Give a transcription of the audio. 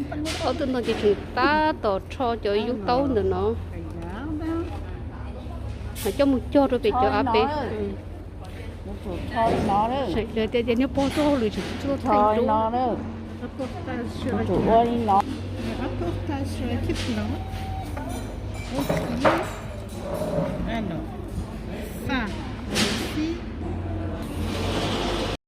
Ob tug no ces tseem tab tom rho cov yub taub ntawm no, ho coj mus cog rau pem cov av pem. Saib tias niag pog tuaj hauj lwm tseem tsis tau thaij no.